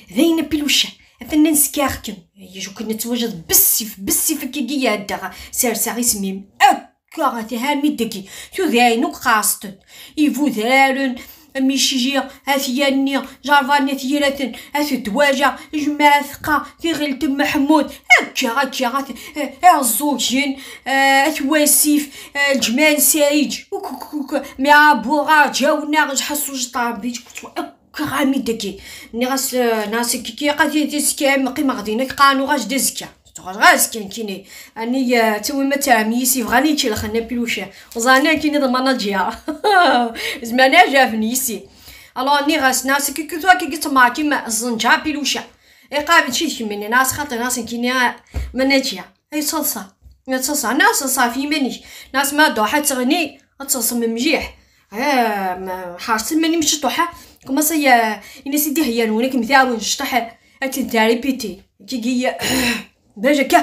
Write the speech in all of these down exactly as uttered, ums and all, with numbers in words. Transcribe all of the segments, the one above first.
D ayen a Piluca, atan neskar-kem. Yejukk nettwajeḍ bessif, bessif akkagi iɛedda, serseɣ isem-im. Akka, a tihamid dagi, tudaɛin akk qerṣent. Ibudraren, Miciji, At Yanni, Jarvan, At Yiraten, At Dwaja, Jmaɛtqa, Tiɣilt Meḥmud, akka, akka, At, eh, Iɛeẓẓugen, eh, At Wasif, eh, Ǧman Saɛid, ukukuk, Mɛabuɣa, Ǧawna, Ḥasuj Ṭabiǧ, Kramidagi. Nniɣ-as, eh, nniɣ-as, kiki, qad tizkam, qqimeɣ din, ak qqaren uɣac d azekka. Tuɣal ɣer azekka, nekkini. Ani, eh, ttawim ad terrem yis-i, bɣan ikelxen a Piluca. Uẓan nekkini d manager. Zemren ad ɛerfen yis-i. Alors, nniɣ-as, nniɣ-as, kiki, tura kiki, ttemɛakim, ẓenǧa a Piluca. Iqabel ci tkemmini, nniɣ-as, xaṭi, nniɣ-as, nekkini, eh, manager. Ay ttaḍsa, ay ttaḍsa, nniɣ-as ttaḍsa ɣef yiman-ik. Nniɣ-as ma ad truḥ ad teɣni, ad teɣsem mliḥ. Ah, ma ḥerṣem iman-im ciṭuḥ, ha? Kumaṣ ay, ini-as i d-iheyyan win akken tɛawen ciṭuḥ, ad tt-id-terripiti. Kiki, bac akka,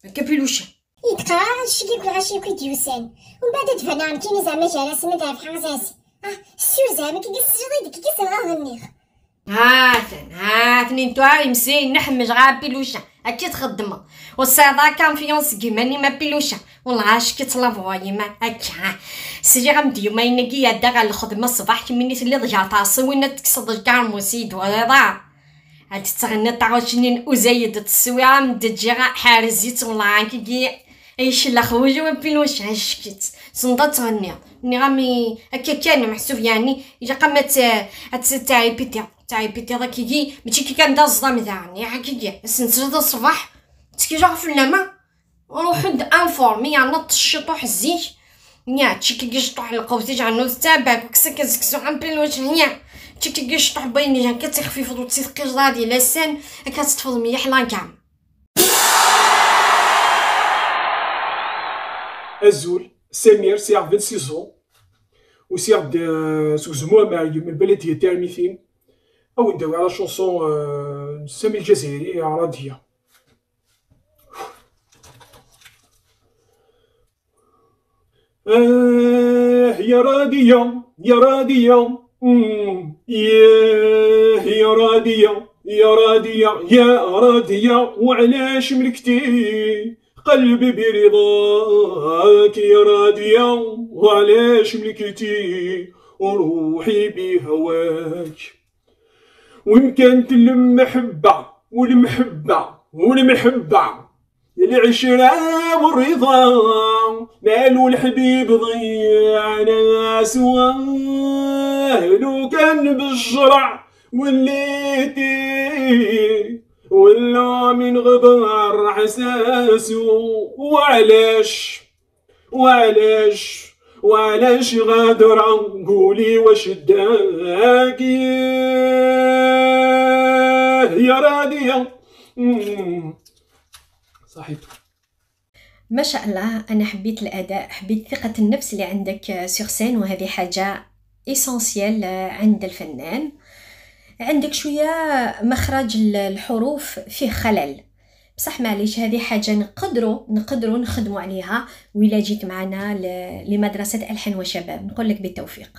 akka Piluca. Yettqarar ad cceg akk lɣaci akk i d-yusan. Umbeɛd ad d-baneɣ nekkini zeɛma gar-asen ad refḥeɣ azansi. Ah, ssur zeɛma kiki tesliḍ-iyi-d kiki selɣeɣ d-nniɣ. Hatan, hatan intuɣ imsiyen nḥemmel ɣer Piluca. Akka txeddmeḍ. Ur tesɛiḍ ara confiance deg iman-im a Piluca. Wellah acki tlabwa yima akka. Sliɣ-am-d yuma-agi iɛedda ɣer lxedma ṣṣbeḥ kemmini telliḍ gar tɛeṣṣiwin ad tekkseḍ lkarmus i d-twalaḍ ara. Ad tettɣenniḍ taɣuct-nni n uzayed teswiɛa-m-d ǧǧiɣ ḥerz-itt wellah akkagi. Ay clex wul-iw a Piluca, ack-itt. Tessneḍ ad tɣenniḍ. Nniɣ-am i-, akka kan, meḥsub yeɛni, ilaq-am ad t-, ad t-, ad tɛipitiḍ. Tɛipitiḍ akkagi, mačči akka kan d aẓḍam daɣen, ya akkagi. Ass n srida ṣṣbeḥ, ttkileɣ fell-am, a? Ruḥ-d en forme, yeɛni ṭṭec ciṭuḥ zik. Ya, tčikigi ciṭuḥ n lqewt, ijeɛnu d ttabac, uksa kan seksu a Piluca, ya. Tčikigi ciṭuḥ n wayen ijan kan tixfifeḍ ur tt-tqijeḍ ara di lasan, akka ad teṭṭfeḍ mliḥ la gamme. Azul, Samir, sɛiɣ vingt-six ans, usiɣ-d, euh, seg uzemmur ameryem, lbaladiya Tirmitin. Ad wen-d-awiɣ la chanson, euh, n Sami Lǧazayri, Radiya. آه يا راضية، يا راضية، مم. ياه يا راضية، يا راضية، يا راضية، وعلاش ملكتي قلبي برضاك يا راضية، وعلاش ملكتي وروحي بهواك. وين كانت المحبة والمحبة والمحبة، العشرة والرضا، مالو الحبيب ضيعنا سواه. لو كان بالشرع وليتي ولا من غبار حساسو، وعلاش وعلاش، وعلاش غادرة؟ قولي واش داك؟ يا راضية. مم. صحيت. ما شاء الله، أنا حبيت الأداء، حبيت ثقة النفس اللي عندك sur scène، وهذه حاجة essentielle عند الفنان. عندك شوية مخرج ال-، الحروف فيه خلل، بصح معليش، هذه حاجة نقدروا، نقدروا نخدموا عليها. وإلا جيت معنا ل-، لمدرسة ألحان وشباب، نقول لك بالتوفيق.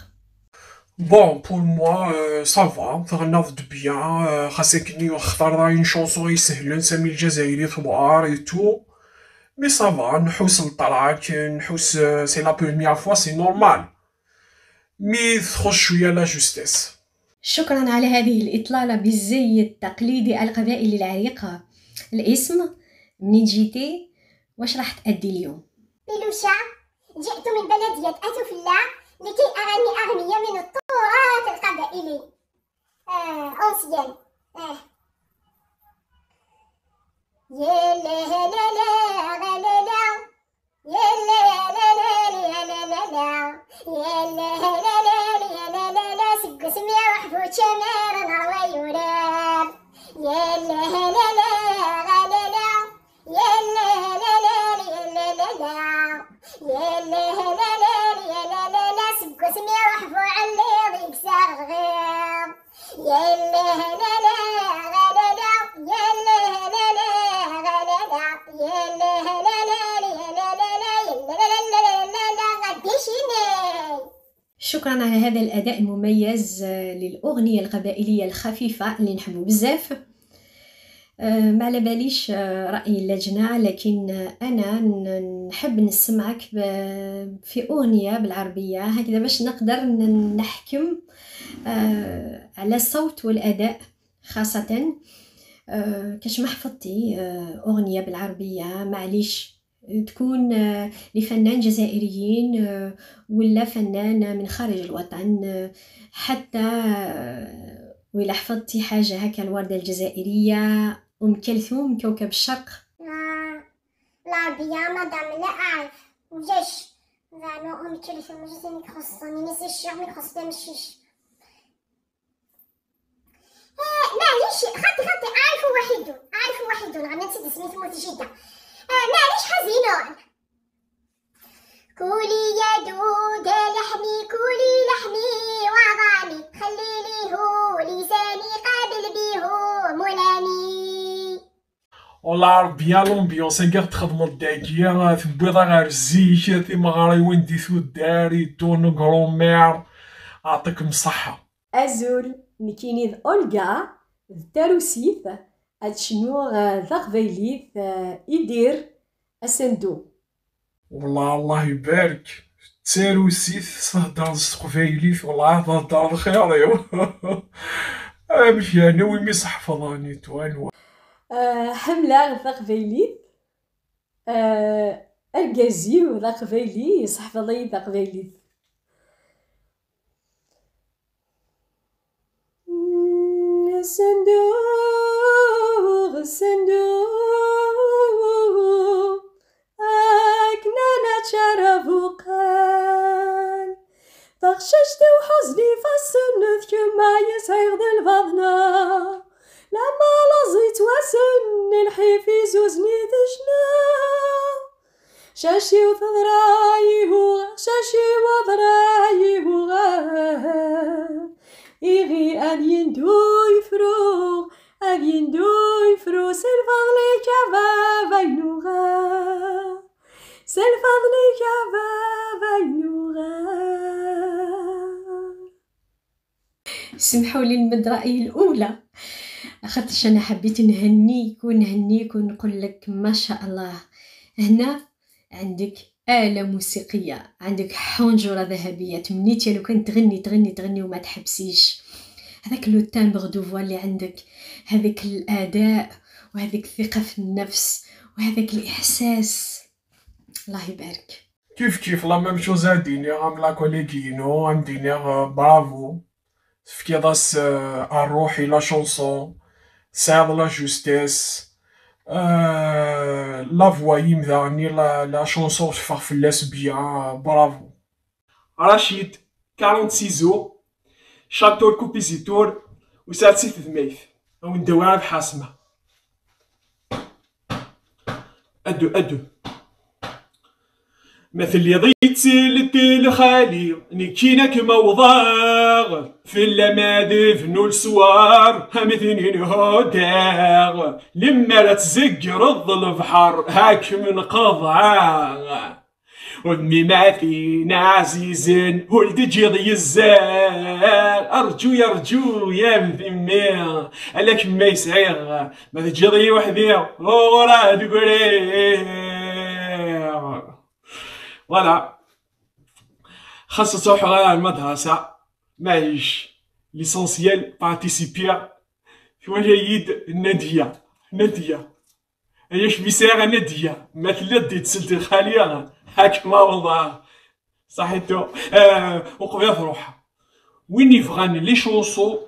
Bon, pour moi, euh, ça va, تغنى bien, euh, خاصك ني اختار une chanson يسهلن، سامي الجزائري ثوار et tout. Mais ça va, نحوس للطراك، نحوس, euh, c'est la première fois, c'est normal. Mais تخش شوية la justesse. شكرا على هذه الإطلالة بالزي التقليدي القبائلي العريق. الاسم، منين جيتي، واش راح تأدي اليوم؟ بيلوشا، جئت من بلدية أتو فلا لكي أغني أغنية من التراث القبائلي. آه، ancien. آه. يا لا لا لا لا لا لا. يا لا لا لا لا لا لا لا. يا لا لا لا لا لا لا لا. سقس مية وحبو تشمير نروي وراب. يا لا لا لا لا لا لا. يا لا لا لا لا لا لا لا. يا لا لا لا لا لا لا لا. سقس مية وحبو علي ضيق ساغ غير. يا لا لا لا لا لا لا. يا لا لا لا لا لا لا. يا لا لا لا لا لا لا. يا لا لا لا لا لا لا. غدي شيني. شكرا شكرا على هذا الأداء المميز، آه، للأغنية القبائلية الخفيفة اللي نحبو بزاف. آه، ما على باليش، آه، رأي اللجنة، لكن، آه، أنا ن-، نحب نسمعك ب-، في أغنية بالعربية هكذا باش نقدر ن-، نحكم، آه، على الصوت والأداء خاصة. آه، كاش ما حفظتي، آه، أغنية بالعربية، معليش، تكون، آه، لفنان جزائريين، آه، ولا فنان من خارج الوطن، آه، حتى، آه، ولا حفظتي حاجة هكا، الوردة الجزائرية، أم كلثوم، كوكب الشرق. آه، العربية مدام لا أعرف وجاش زعما أم كلثوم، وجاتني خصني نسي الشيخ، ما يخص لا مشيش. آه، معليش، خطي، خطي، عارف وحيدون، عارف وحيدون، غنى نسيت سميت موت جدة. آه، معليش، حزينون. كولي يا دودة لحمي، كولي لحمي وعظامي، خلي ليه لساني قابل بيه مولاني. والله ربي يا لومبيونس، كاع تخدموا الداكية، تبويض غير الزيك، تيمغريوين دي تودار، يدون grand-mère. يعطيكم الصحة. Azul, nekkini d Olga, d tarusit, ad cnuɣ, eh, taqbaylit, eh, idir asendu. والله الله يبارك. Tarusit thedder s teqbaylit, والله thedder lxir-iw. Amek يعني وين يسحفظني توانوا. Eh, ḥemmleɣ taqbaylit. Eh, argaz-iw d aqbayli, yesseḥfeḍ-iyi taqbaylit. Senduɣ, senduɣ, akken ad neččar abuqal. Taqcict-iw ḥuzen ifassen, d kemm ay yesɛiɣ d lbaḍna. Lama laẓ yettwassen, lḥif izuzen i tejna. Cac-iw teḍra yihuɣ, cac-iw teḍra yihuɣ. Iɣi ad yendu yefru, ad yendu yefru, s lfeḍl-ik a baba yennuɣ. S lfeḍl-ik a baba yennuɣ. اسمحوا لي نمد رأيي الأولى، خاطرش أنا حبيت نهنيك ونهنيك ونقول لك ما شاء الله. هنا عندك آلة موسيقية، عندك حنجرة ذهبية، تمنيتي لو كان تغني، تغني، تغني وما تحبسيش. هذاك le timbre de voix اللي عندك، هذاك الأداء، وهذيك الثقة في النفس، وهذاك الإحساس. الله يبارك. كيف كيف la même chose، اديني غام لا كوليغ ينو، اديني، آه، bravo. تفكيض اس، آه، الروحي la chanson، سعيد la justesse، آه، la voix يم داغني la، la chanson تفخ في اللاس بيان، آه، bravo. رشيد، quarante-six ans، شاطور كوبيزيتور، وساعد سي تدميت، او ندور على الحاسمه. ادو، ادو. ما تلي ضيت سيلتي لخالي، نكينا كما وضاغ، في اللمادف نول سوار، هم اثنين هوداغ، لما لا تزقر البحر، هاك من قضعاغ. ودمي ما فينا عزيزين، ولد جيض يزال، ارجو يا رجو يا مذمي، على كما يسعيغ. ما تجيضي وحدي وراه دقري. Voilà. خاصة تروح غير المدرسة، معليش، l'essentiel participer. في وجه يد نادية، نادية. ايش بيسير نادية؟ ما تلا دي تسلت الخالية. هاك ما والله. صحيتو. آه، وقبيض روحها. وين يفغان لي شونسو؟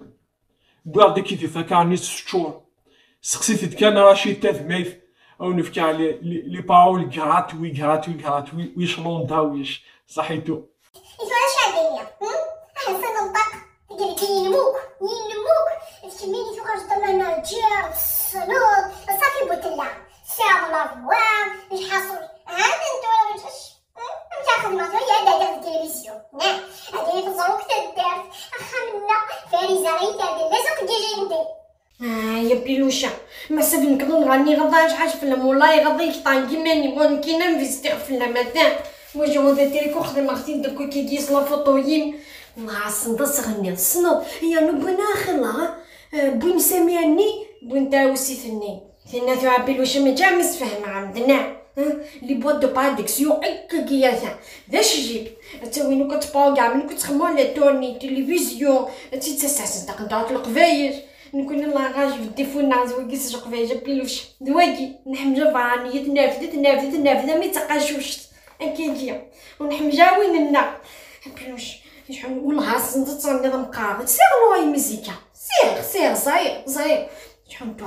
بواغ ديك يدي فاكارني تسكتشور. سقسيت كان رشيد تاثميث، او نفكا لي، لي، لي باول غراتوي، غراتوي، غراتوي، ويش لوندا ويش. صحيتو. إذا واش الدنيا؟ هم؟ أحسن نطق. تقلك ينموك، ينموك. تكميني تخرج دمنا جير، الصنوط، صافي بوتلا. ساعة لافوار، مش حاصل. عاد انتو ولا مش اش؟ هم؟ مش اخذ ما تقول يا دادا في التلفزيون. نعم. هذه في الزروك تدار. اخا منا. فارزة غير تابع. لازم تجي جندي. آه، يا بيلوشا، ما سبنك نغني غضا شحال فيلم، والله غضا يقطع كيما نبغى نكينا نفيستي في فيلم مثلا. واش هو ذا تريكو خدم اختي ندير كوكي كيس لا فوتو يم. Nɣasen d asɣenni, tessneḍ, yernu wwin axilla, eh, wwin Sami-nni, wwin taɛusit-nni. Tinna tura Piluche mačči am isfehmeɣ-am-d, neɣ? Les boîtes de production, akkagi ata. D acjib. Ad tawin akk ad tprogrammen, akk ad txemmem la tournée, tilivizyu, ad tt-id-tassasen taqendurt n Leqbayel. Nekkni, Allah ɣajeb, ddifu-nneɣ d wagi s Leqbayel, a Piluche. D wagi, nḥemmel abeṛṛaniyat, nerfed-it, nerfed-it, nerfed-it, am i d taqacuct. Akkagi. Ur nḥemmel ara win-nneɣ. A Piluche, ur lhasen d ttṛenniḍ meqqar. Siɣ lwa imizika. Siɣ, siɣ, ẓayeɣ, ẓayeɣ. Ḥuntu,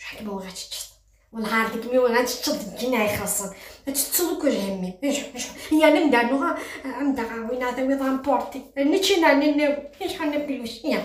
ḥekma ur ɣa teččeḍ. Wellah ar deg mi ur ɣa teččeḍ deg gina ixaṣṣen. Ad tettuḍ akk lhemm-im. Iḥu, iḥu. Yan amdan uɣa, amdan win ara tawiḍ emporté. Nečči neɣ nnawi. Iḥu, a Piluche. Yan.